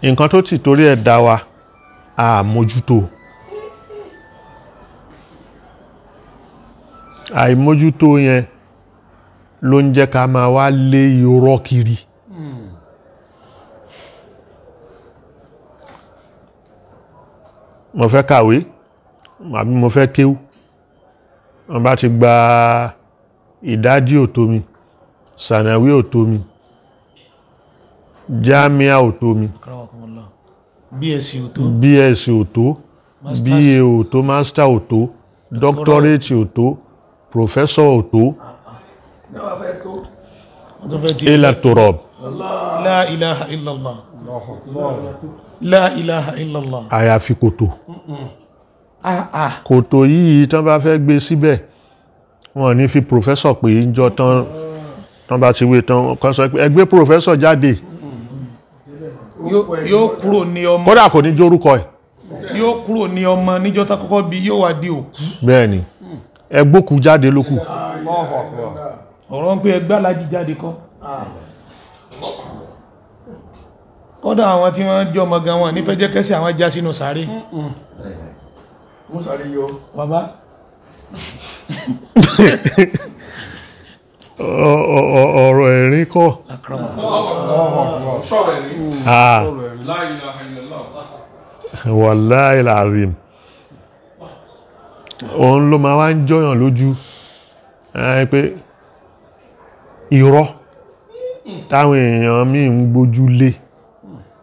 Nǹkan tó ti torí ẹ̀ dá wa àmójútó, àìmójútó yẹn ló ń jẹ́ ká máa wá lé irọ́ kiri. Mo fẹ́ kàwé àbí mo fẹ́ kéwú, wọ́n bá ti gba ìdádí ò tó mi, sànàwí ò tó mi, jámíà ò tó mi, BSc ò tó, BSc ò tó, BA ò tó, master ò tó, doctorate ò tó, professor ò tó, ila turab. La ilaha illallah. La ilaha illallah. Àyàfi kòtò. Kòtò yìí tán bá fẹ́ gbé síbẹ̀, wọ́n ní fi professor pé ń jọ tán, tán bá ti wé tán kan sọ pé ẹ gbé professor jáde. Yóò kúrò ní ọmọ. Kódà kò ní jórúkọ ẹ̀. Yóò kúrò ní ọmọ níjọ́ tá kọ́kọ́ bí yóò wá di òkú. Bẹ́ẹ̀ni, ẹ gbókù jáde lókù. Ọ̀rọ̀ ń pé ẹgbẹ́ alájí jáde kọ́. Kódà àwọn tí wọ́n jọ ọmọ gan wọn nífẹ̀ẹ́ jẹ́ kẹ́sì àwọn já sínú sàárè. Bàbá. Ọ̀rọ̀ ẹ̀rín kọ́. Wallahi alazim. Òun ló máa wá ń jọyàn lójú pé irọ́ táwọn èèyàn míì ń gbójú lé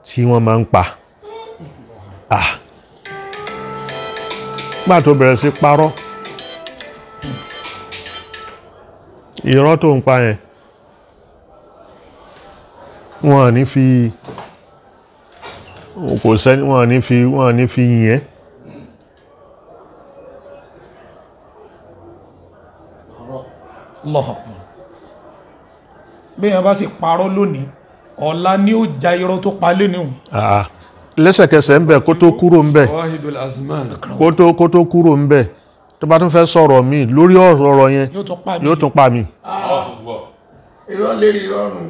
tí wọ́n máa ń pa. Gbà tó bẹ̀rẹ̀ sí parọ́, irọ́ tó ń pa yẹn wọ́n ní fi kò sẹ́ni, wọ́n ní fi yẹn. Bí yẹn bá sì parọ́ lónìí, ọ̀la ni ó ja irọ́ tó pa lé níhùn. Lẹ́sẹ̀kẹsẹ̀ ń bẹ̀ kó tó kúrò ń bẹ̀, kó tó kúrò ń bẹ̀, tó bá tún fẹ́ sọ̀rọ̀ mi lórí ọ̀rọ̀ yẹn yóò tún pa mi. Irọ́ lérí irọ́ nù.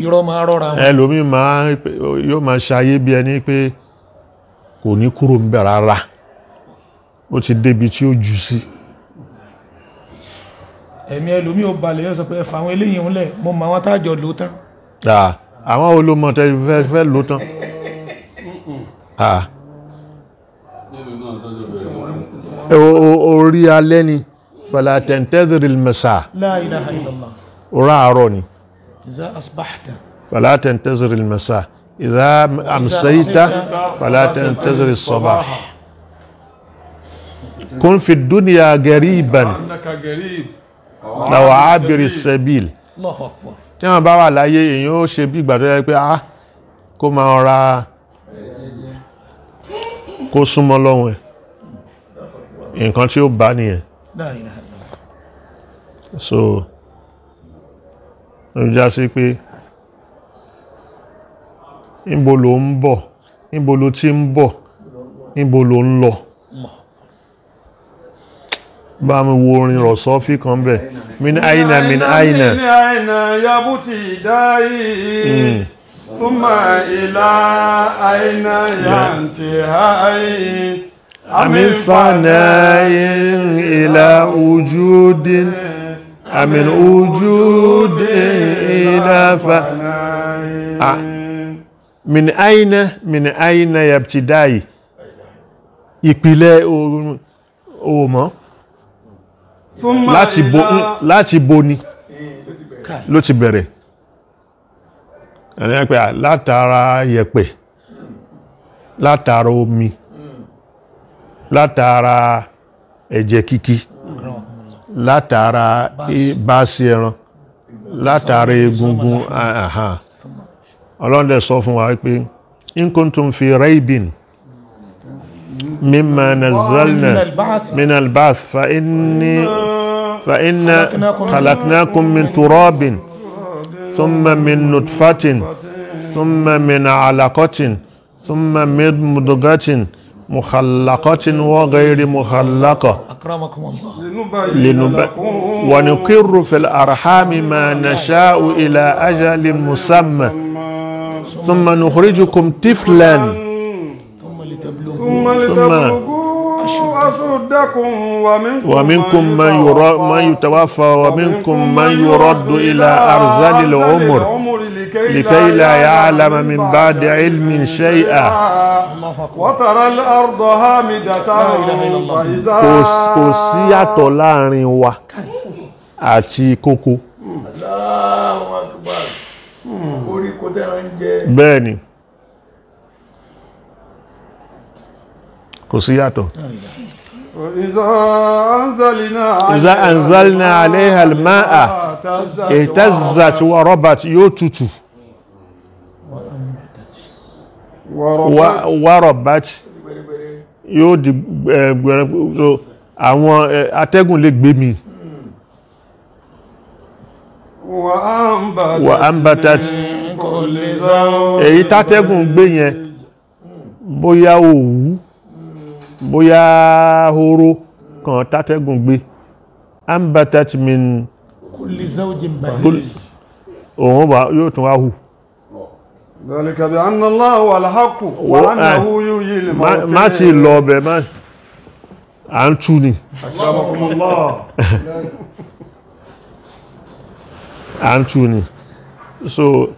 Irọ́ máa rọra wọn. Ẹlòmíì máa yóò máa ṣayé bí ẹni pé kò ní kúrò ń bẹ̀ rárá, ó ti débi tí ó jù sí. Ẹ̀mí ẹlòmíì ò balẹ̀, yóò sọ pé ẹ̀fà àwọn eléyìí ń lẹ̀, mo mọ àwọn tájọ lò tán. Àwọn olómọ tẹ fẹ́ lò tán. Orí alẹ́ ni fala tantadhiril masa. La ilaha illallah. Orí àárọ̀ ni iza asbahta fala tantadhiril masa, idha amsayta fala tantadhiril sabah. Kun fi dunya gariban law abiri sabil. Tí wọ́n bá wà láyé èyàn ó ṣe bí ìgbà tó yẹ pé ah, kó máa ra kó súnmọ́ lọ́wọ́ ẹ̀, nǹkan tí ó bá nìyẹn. So ó já sí pé níbo ló ń bọ̀, níbo ló ti ń bọ̀, níbo ló ń lọ. Bá mi wo orin rọ̀sọ́fí kan bẹ̀. Min aina, min aina. Min aina yabuti dai. Thumma ila aina yantihai. Amin fana'in ila wujudin. Amin wujudin ila fa. Min aina, min aina yabuti dai. Ìpìlẹ̀ òmọ́. Láti bo ni ló ti bẹ̀rẹ̀. Ẹni pé látara yẹ̀pẹ̀, látara omi, látara ẹ̀jẹ̀ kíkí, látara báàsì ẹran, látara egungun. Ọlọ́run dẹ̀ sọ fún wa pé in kuntum fi raibin mimma nazzalna min al-ba'th fa inna khalaqnakum min turabin thumma min nutfatin thumma min alaqatin thumma min mudghatin mukhallaqatin wa ghayri mukhallaqa akramakumullah wa nuqirru fil arhami ma nasha'u ila ajalin musamma thumma nukhrijukum tiflan thumma litablughu أشدكم ومنكم من يتوفى ومنكم من يرد إلى أرذل العمر لكي لا يعلم من بعد علم شيئا. وترى الأرض هامدة فإذا kò sí yàtọ̀ láàrin wa àti kókó. Allahu Akbar. Orí kò tẹ́ran ń jẹ. Bẹ́ẹ̀ ni, kò sí yàtọ̀. Ìzá anzalna alayha al-ma'a ihtazzat wa rabat, yóò tutù, wa rabat yóò di gbẹ̀rẹ̀, àwọn atẹ́gùn lè gbé mi. Wa ambatat, èyí tátẹ́gùn gbé yẹn bóyá òwú bóyá hóró kan tátẹ́gùn gbé, ambatat min kulli zawjin bahij, òun bá yóò tún wá hù. Dhalika bi anna Allaha huwa al-haqq wa annahu yuhyil mawta. Má ti lọ ọbẹ̀ má à ń tú ni. Akramakumullah. À ń tú ni. So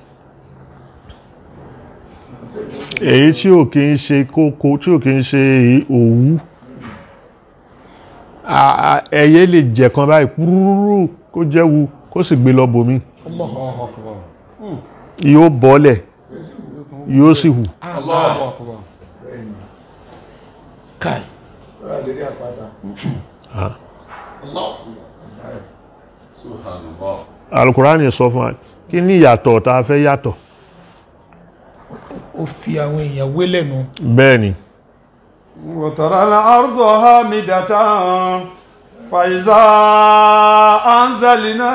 èyí tí ò kí ń ṣe kókó, tí ò kí ń ṣe òwú, ẹyẹ lè jẹ kan báyìí kúrúrú kó jẹ́wu kó sì gbé lọ bòmí, yóò bọ́lẹ̀ yóò sì hù. Al-Qur'ani sọ fún wa kí ní ìyàtọ̀ tá a fẹ́ yàtọ̀. Ó fi àwọn èèyàn wé lẹ́nu. Bẹ́ẹ̀ ni. Wa tara al-arda hamidatan fa iza anzalna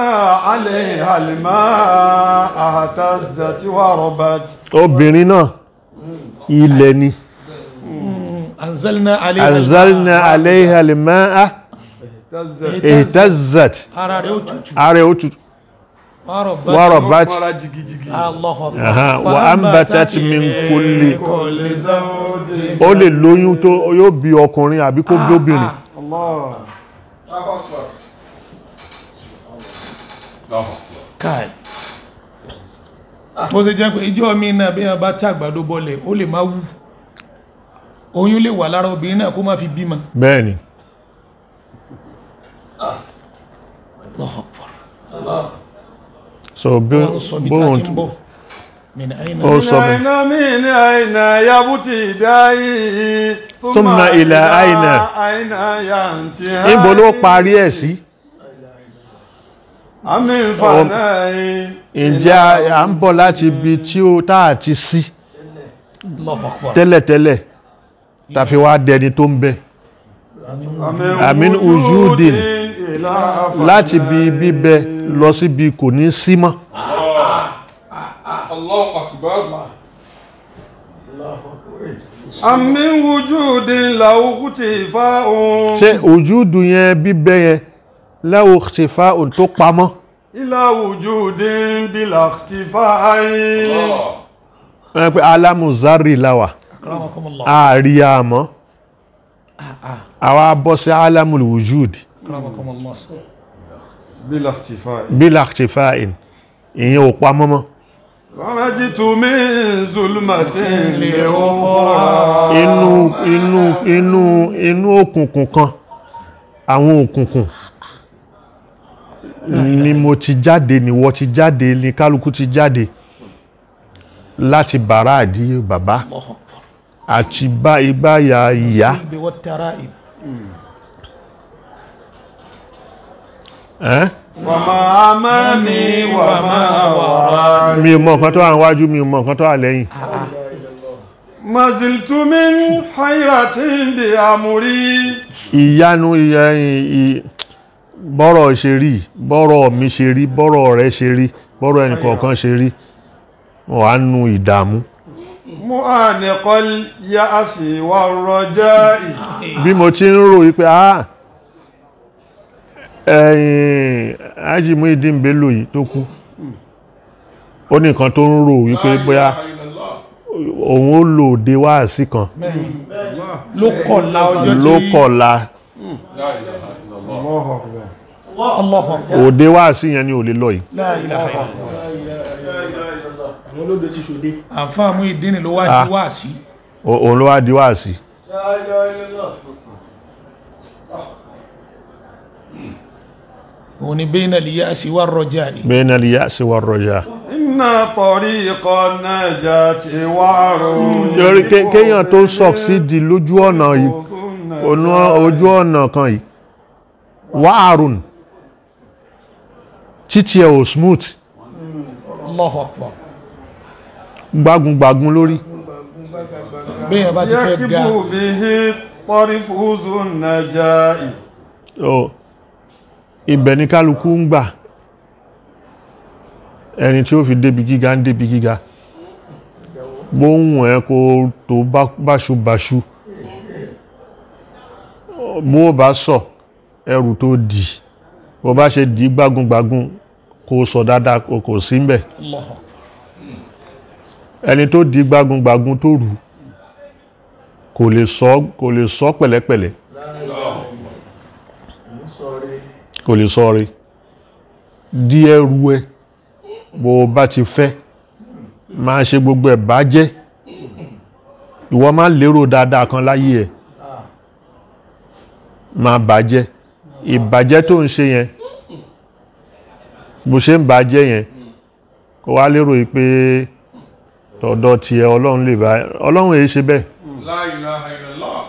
alayha al-ma'a ihtazzat wa rabat. Obìnrin náà ilẹ̀ ni. Anzalna alayha al-ma'a ihtazzat. Ara rẹ̀ ó tutù. Ara rẹ̀ ó tutù. Warabat wa ambatat min kulli. Ó lè lóyún tó yóò bí ọkùnrin àbí kó bí obìnrin. Bó ṣe jẹ́ pé ìjọ mi náà bí wọ́n bá tí àgbàdo bọlẹ̀ ó lè má wú, oyún lè wà lára obìnrin náà kó má fi bímọ. Bẹ́ẹ̀ni. So bí bóun ó sọ bẹ́ẹ̀. Min ayna yabtidai thumma ila ayna yantihi. Níbo ló parí ẹ̀ sí? Ǹjẹ́ à ń bọ̀ láti ibi tí ó táà ti sí tẹ́lẹ̀tẹ́lẹ̀ tàfi wá dẹni tó ń bẹ. Àmín ujudin, láti bí bíbẹ lọ síbi kò ní sí mọ́. Àmín wujudin lahu ikhtifa'un. Ṣé ojúdù yẹn bíbẹ yẹn lahu ikhtifa'un tó pamọ́? Ila wujudin bila ikhtifa'in. Wọ́n pẹ́ alámùzárì láwà àárí àmọ́ àwa bọ́ sí alámùl wujud bila ikhtifa'in, ìyẹn ò pamọ́ mọ́. Kharajtu min zulmatin li ukhra. Inú inú inú inú òkùnkùn kan, àwọn òkùnkùn ni mo ti jáde, ni wọ́n ti jáde, ni kálukú ti jáde láti bàrá àdí bàbá àti bá igbáyà ìyá. Wàmà amami wàmà wàrà. Mi ò mọ nǹkan tó wà níwájú, mi ò mọ nǹkan tó wà lẹ́yìn. Maziltu min hayratin bi amri. Ìyanu bọ́rọ̀ ṣe rí, bọ́rọ̀ mi ṣe rí, bọ́rọ̀ rẹ ṣe rí, bọ́rọ̀ ẹnìkọ̀ọ̀kan ṣe rí, wọ́n á nu ìdààmú. Mu'aniqal ya'si war-raja'i. Bí mo ti ń rò wípé ẹ̀yìn Haji Muhyiddin Bello yìí tó kú, ó ní nǹkan tó ń rò wípé bóyá òun ó lò dé wáàsí kan ló kọ̀la ọjọ́ tí ló kọ̀la òde wáàsí yẹn ni ò lè lọ yìí. Àfáà Muyideen ló wá di wáàsí. Òun ló wá di wáàsí. Òun ni bayna al-ya'si war-raja'i. Bayna al-ya'si war-raja'i. Inna tariqa an-najati wa'run. Torí kéèyàn tó sọ̀ksídì lójú ọ̀nà yìí, ojú ọ̀nà kan yìí, wa'run, títí ẹ̀ ò smooth. Allahu Akbar. Gbágungbagun lórí. Béèyàn bá ti fẹ́ ga. Yakibu bihi tarifu an-najai. Ibẹ̀ ni kálukú ń gbà. Ẹni tí ó fi débi gíga ń débi gíga. Bóhùn ẹ kó tó báṣubàṣu. Bó bá sọ ẹrù tó dì, bó bá ṣe dì gbágungbagun kó sọ dáadáa kò sí ń bẹ̀. Ẹni tó di gbágungbagun tó rù kò lè sọ pẹ̀lẹ́pẹ̀lẹ́, kò lè sọ rí. Di ẹrù ẹ bó bá ti fẹ́ máa ṣe gbogbo ẹ̀ bá jẹ́, ìwọ máa lérò dáadáa kan láyé ẹ̀, máa bàjẹ́. Ìbàjẹ́ tó ń ṣe yẹn, bó ṣe ń bàjẹ́ yẹn, kó wá lérò yìí pé tọ̀dọ̀ tiẹ̀ Ọlọ́run lè bá Ọlọ́run èyí ṣe bẹ́ẹ̀. La ilaha illallah.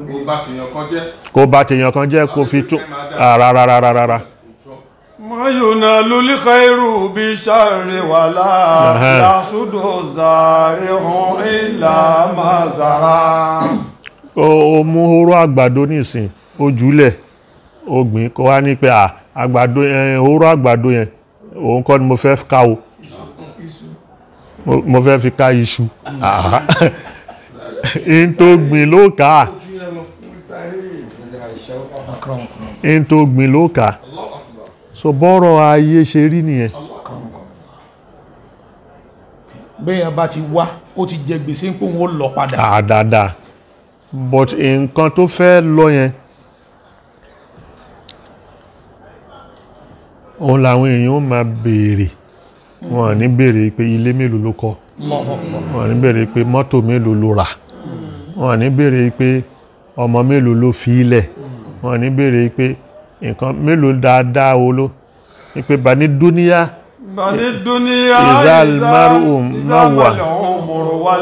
Kó bá tèèyàn kan jẹ́. Kó bá tèèyàn kan jẹ́ kó fi tún rárárárárá. Ma yunalul khairu bi sharri wala yasudu zari'un illa ma zara. Ó mú hóró àgbàdo nísìn, ó jùlẹ̀, ó gbìn, kó wá ní pé àgbàdo hóró àgbàdo yẹn òun kọ́ ni mo fẹ́ ká o, mo fẹ́ fi ká iṣu. In tó gbìn ló ká, in tó gbìn ló ká. So bọ́rọ̀ ayé ṣe rí nìyẹn. Béèyàn bá ti wá, ó ti jẹ gbèsè ń pò wọ́n lọ padà. Dáadáa, but nǹkan tó fẹ́ lọ yẹn, òun làwọn èèyàn ó máa béèrè. Wọ́n ní béèrè pé ilé mélòó ló kọ́, wọ́n ní béèrè pé mọ́tò mélòó ló rà, wọ́n ní béèrè pé ọmọ mélòó ló fi ilẹ̀, wọ́n ní béèrè pé nǹkan mélòó dáadáa wo ló ní pé bani dúníyà. Bani dúníyà izal maru mawa wa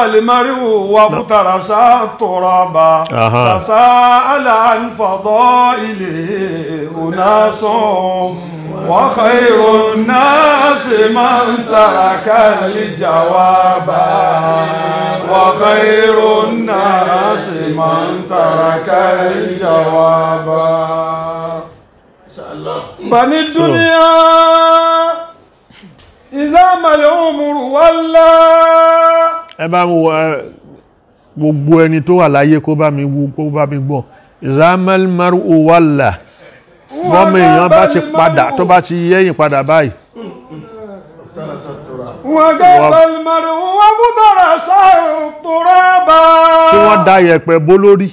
al-mar'u wa futarasa turaba tasa'ala an fadailihi unasun wa khayrun nasi man taraka al-jawaba wa khayrun nasi man taraka al-jawaba. Bani dunya iza mal umru walla. Ẹ bá wo gbogbo ẹni tó wà láyé kó bá mi wú, kó bá mi gbọ́. Iza mal mar'u walla, bọ́mọ èèyàn bá ti padà, tó bá ti yẹ́yìn padà báyìí. Tí wọ́n da yẹ̀pẹ̀ bó lórí.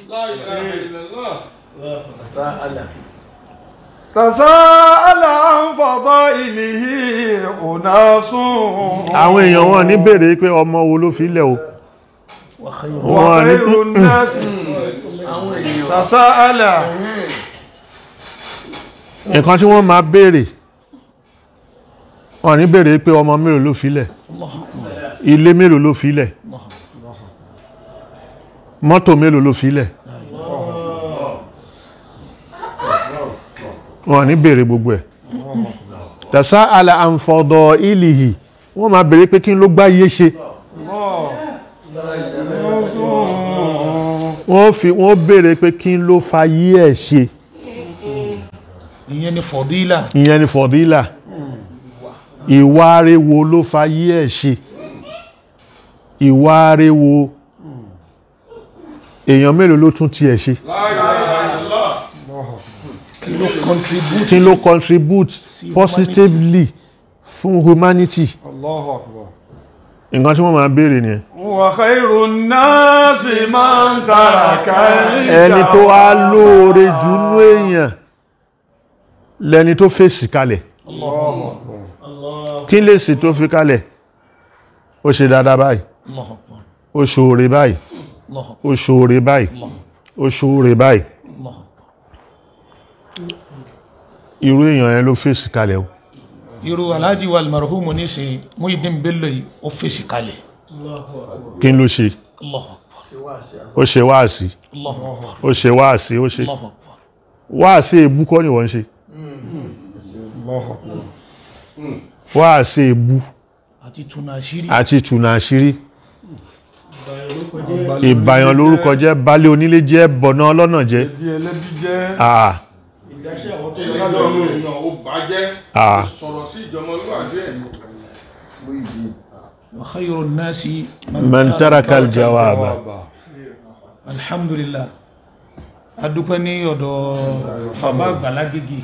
Tasa'ala an fadailihi unasun. Àwọn èèyàn wọn ní béèrè pé ọmọ wo ló fi lẹ̀ o. Wa khayrun nasi tasa'ala. Nǹkan tí wọ́n máa béèrè, wọ́n ní béèrè pé ọmọ mélòó ló fi lẹ̀, ilé mélòó ló fi lẹ̀, mọ́tò mélòó ló fi lẹ̀. Wọ́n ní béèrè gbogbo ẹ̀. Tasa'ala an fadailihi, wọ́n máa béèrè pé kí ló gbá iye ṣe. Wọ́n béèrè pé kí ló fa yí ẹ̀ ṣe. Ìyẹn ni fọ̀dílà. Ìyẹn ni fọ̀dílà. Ìwà rẹ̀ wo ló fa yí ẹ̀ ṣe. Ìwà rẹ̀ wo èèyàn mélòó ló tún tiẹ̀ ṣe? Kí ló contribute positively fún humanity? Nǹkan tí wọ́n máa béèrè nìyẹn. Wa khairun nasi man taraka. Ẹni tó wá lóore jù nú èèyàn lẹni tó fèsì kalẹ̀. Kí lè sì tó fi kalẹ̀? Ó ṣe dáadáa báyìí, ó ṣoore báyìí, ó ṣoore báyìí, ó ṣoore báyìí. Irú èèyàn yẹn ló fèsì kalẹ̀ o. Irú Alhaji wa almarhumu nísìn Muyideen Bello yìí ó fèsì kalẹ̀. Kí ló ṣe? Ó ṣe wáàsí, ó ṣe wáàsí, ó ṣe wáàsí. Èébú kọ́ ni wọ́n ń ṣe. Wáàsí èébú àti ìtùnà àṣírí, ìbàyàn lórúkọ jẹ́, balẹ̀ onílé jẹ́, bọ̀nà ọlọ́nà jẹ́. Man taraka al-jawaba. Alhamdulillah, adúpẹ́ ní ọ̀dọ̀ bàbá Àgbàlágége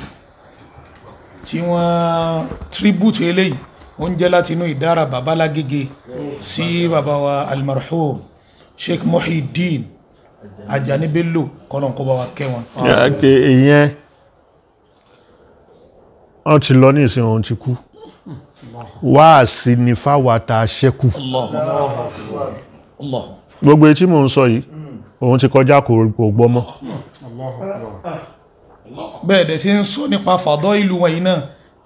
tí wọ́n tribute eléyìí. Ó ń jẹ́ láti inú ìdára bàbá Lágége sí bàbá wa almarhum Sheikh Muhyiddin Ajani Bello, kọ́nà kó bá wa kẹ́ wọn. Ìyẹn wọ́n ti lọ ní ìsìn, òun ti kú. Wáàsí ni fáwa tá a ṣẹ́kù. Gbogbo etí mò ń sọ yìí, òun ti kọjá, kò gbọ́ mọ́. Bẹ́ẹ̀ dẹ̀ sí ń sọ nípa fàdọ́ ìlú wọn yìí náà,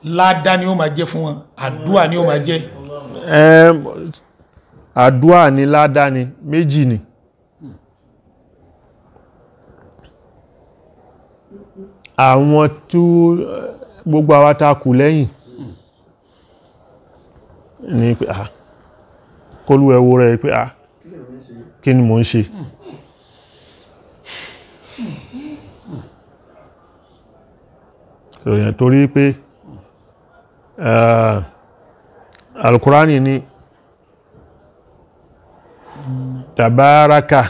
ládá ni ó máa jẹ́ fún wọn, àdúà ni ó máa jẹ́. Àdúà ni, ládá ni, méjì ni. Àwọn tó gbogbo àwa tá kù lẹ́yìn ni pé ah, kólú ẹwọ rẹ̀ pé ah, kí ni mò ń ṣe? Torí pé Al-Qur'ani ni tabaraka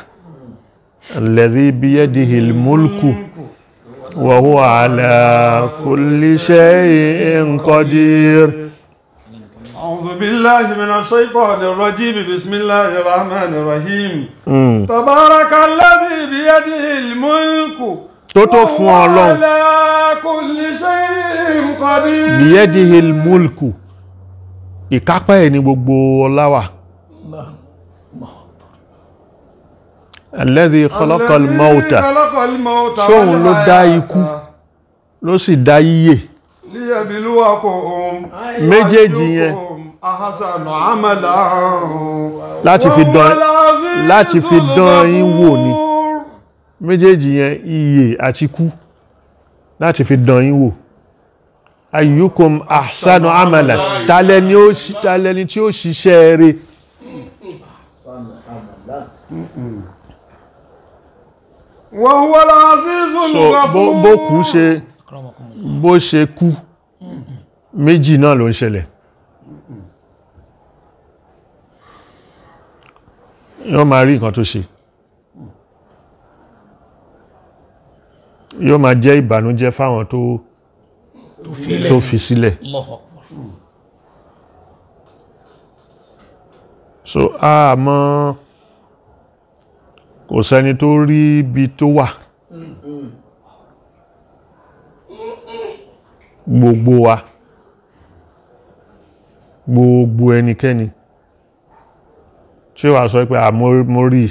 alladhi biyadihi al-mulku wa huwa ala kulli shay'in qadir. A'udhu billahi minash shaytanir rajim. Bismillahir rahmanir rahim. Tabaraka alladhi biyadihi al-mulku. Tó tó fún Ọlọ́run. Biyadihil mulku, ìkápá ẹ̀ ní gbogbo ọlá wà. Alladhi khalaqal mauta, ṣóhun ló dá ikú ló sì dá yíyè. Méjèèjì yẹn láti fi dán yín wò ni. Méjèèjì yẹn, ìyè àti ikú, láti fi dán yín wò. Ayyukum ahsanu amala, tàlẹ́ni tí ó ṣiṣẹ́ rẹ̀. So bó kú ṣe, bó ṣe kú, méjì náà ló ń ṣẹlẹ̀. Yóò máa rí nǹkan tó ṣe, yóò máa jẹ́ ìbànújẹ́ fáwọn tó fi sílẹ̀. So a mọ̀, kò sẹ́ni tó rí ibi tó wà. Gbogbo wa, gbogbo ẹnikẹ́ni tí ó wà sọ pé à mo rí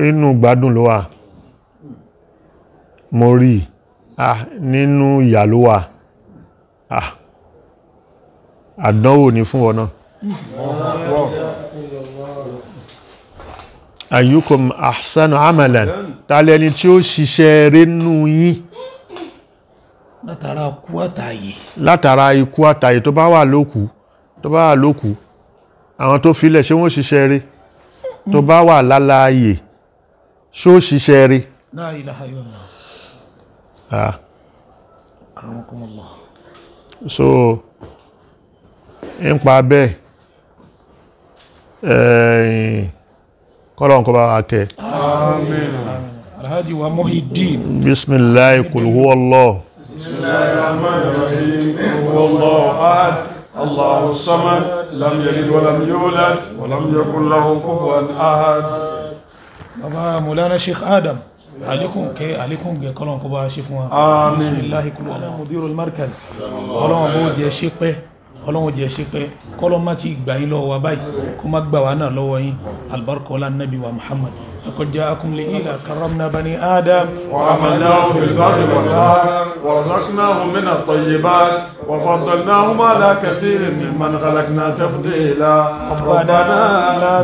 inú gbádùn ló wà, mo rí nínú ìyà ló wà, àdánwò ni fún ọ náà. Ayyukum ahsanu amalan, tàlẹ́ni tí ó ṣiṣẹ́ rẹ̀ nú yín látara ikú àtàyè, látara ikú àtàyè. Tó bá wà lókù, tó bá wà lókù, àwọn tó filẹ̀ ṣé wọ́n ṣiṣẹ́ rẹ̀? Tó bá wà láláàyè ṣó ṣiṣẹ́ rẹ̀? La ilaha illallah. Akramakumullah. So nípa bẹ́ẹ̀, Kọ́lọ́n kó bá wa kẹ́. Àmín. Alhaji wa Muhyiddin. Bisimilahi kul huwa Allah. Bismillahir Rahmanir Rahim. Huwa Allahu ahad. Allahu samad. Lam yalid wa lam yulad wa lam yakun lahu kufuwan ahad. Bàbá Mawlana Sheikh Adam, àlékún kẹ́ àlékún gẹ̀ kọ́lọ́n kó bá ṣe fún wa. Àmín. Bisimilahi kul huwa Allah. Mudirul Markaz. Ọlọ́run bó jẹ́ ṣe pẹ́, Ọlọ́run jẹ́ ṣe pẹ́, kọ́lọ́n má ti gbà yín lọ́wọ́ wa báyìí, kó má gbà wá náà lọ́wọ́ yín. Albarka ọlá nabi wa Muhammad. Laqad ja'akum li'ila karramna bani Adam. وحملناهم في البر والبحر ورزقناهم من الطيبات وفضلناهم على كثير ممن خلقنا تفضيلا. ربنا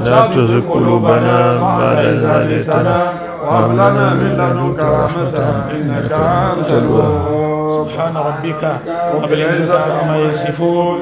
لا تزغ قلوبنا بعد إذ هديتنا وهب لنا من لدنك رحمة إنك أنت الوهاب. سبحان ربك رب العزة عما يصفون.